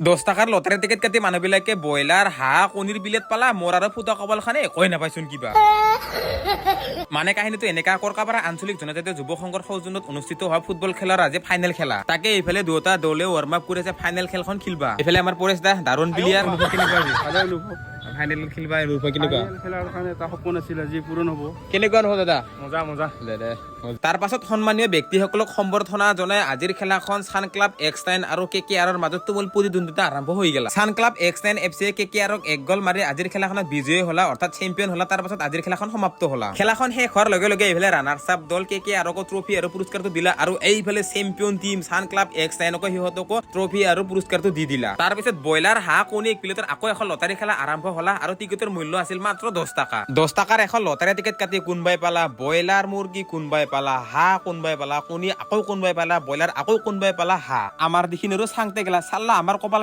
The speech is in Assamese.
10 টকাৰ লটাৰী টিকেট কাটি মানুহবিলাকে ব্ৰইলাৰ, হাঁহ, কণীৰ প্লেট পালা। মোৰ আৰু ফুটা কপালখানে একোৱে নাপাইচোন কিবা। মানে কাহিনীটো এনেকা, কৰকাপাৰা আঞ্চলিক জনজাতীয় যুৱ সংঘৰ সৌজন্যত অনুষ্ঠিত হোৱা ফুটবল খেলৰ আজি ফাইনেল খেলা। তাকে এইফালে দুয়োটা দলে ৱাৰ্ম আপ কৰি আছে, ফাইনেল খেলখন খেলবা। এইফালে আমাৰ পৰেশ দা, দাৰুণ প্লেয়াৰ। কেনেকুৱা? ভালে অনুভৱ। ফাইনেল খেলবা, অনুভৱ কেনেকুৱা? ফাইনেল খেলাৰ কাৰণে এটা সপোন আছিল, আজি পূৰণ হ'ব। কেনেকুৱা অনুভৱ দাদা? মজা মজা। তাৰ পাছত সন্মানীয় ব্যক্তিসকলক সম্বৰ্ধনা জনাই আজিৰ খেলাখন চান ক্লাব এক্স 9 আৰু কে কে আৰৰ মাজত তুমুল প্ৰতিদ্বন্দ্বিতা আৰম্ভ হৈ গ'ল। চান ক্লাব এক্স 9 এফ চিয়ে কে কে আৰক এক গ'ল মাৰি আজিৰ খেলাখনত বিজয়ী হলা, অৰ্থাৎ চেম্পিয়ন হলা। তাৰ পাছত আজিৰ খেলাখন সমাপ্ত হলা। খেলাখন শেষ হোৱাৰ লগে লগে এইফালে ৰানাৰ্ছ আপ দল কে কে আৰকো ট্ৰফি আৰু পুৰস্কাৰটো দিলা আৰু এইফালে চেম্পিয়ন টীম চান ক্লাব এক্স 9কো সিহঁতকো ট্ৰফি আৰু পুৰস্কাৰটো দি দিলা। তাৰপিছত ব্ৰইলাৰ, হাঁহ, কণী এক প্লেটৰ আকৌ এখন লটাৰী খেলা আৰম্ভ হলা আৰু টিকেটৰ মূল্য আছিল মাত্ৰ 10 টকা। 10 টকাৰ এখন লটাৰী টিকেট কাটি কোনোবাই পালা ব্ৰইলাৰ মুৰ্গী, কোনোবাই পালা হাঁহ, কোনোবাই পালা কণী, আকৌ কোনোবাই পালা ব্ৰইলাৰ, আকৌ কোনোবাই পালা হাঁহ। আমাৰ দিখিন আৰু চাংতে গেলা চাল্লা আমাৰ কপাল।